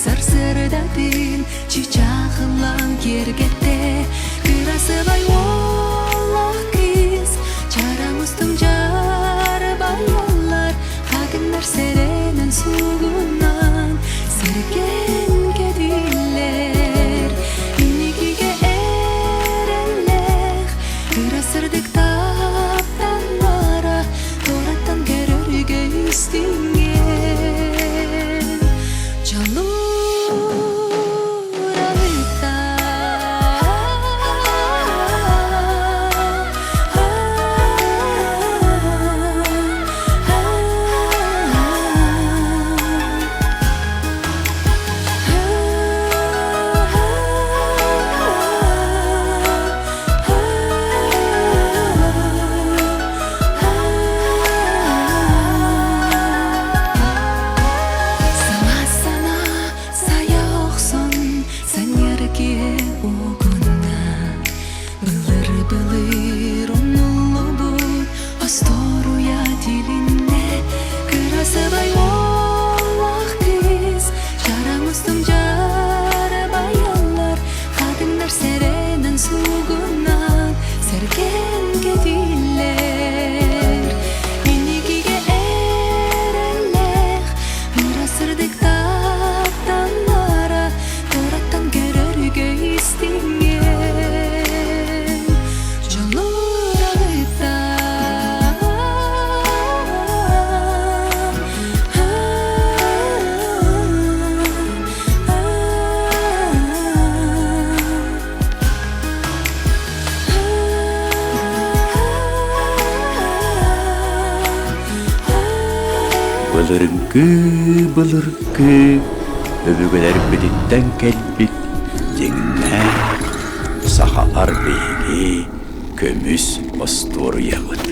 Сарсыардатын чычаах ылан киэргэттэ Кырасыбай уоллаах кыыс Чараҥ устун дьаарбайаллар Хатыҥнар сэрэнэн сугунан Сэргэн кэтиллэр Инникигэ эрэллээх Кыра сырдык тапталлара Туораттан көрөргө истиҥҥин Саҥа санаа сайа охсон санньыар киһи угунна Былыр-былыр умнуллубут остуоруйа тилиннэ Кырасыбай уоллаах кыыс чараҥ устун дьаарбайаллар Хатыҥнар сэрэнэн суугунаан сэргэн кэтиллэр Инникигэ эрэллээх ыра сырдык тапталлара Туораттан көрөргө истиҥҥин Дьоллуур Былыргы былыргы өбүгэлэрбититтэн кэлбит дьиҥнээх сахалар биһиги көмүс остуоруйабыт.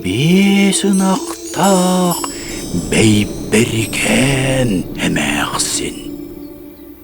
Биэс ынахтаах бэйбэрикээн эмээхсин.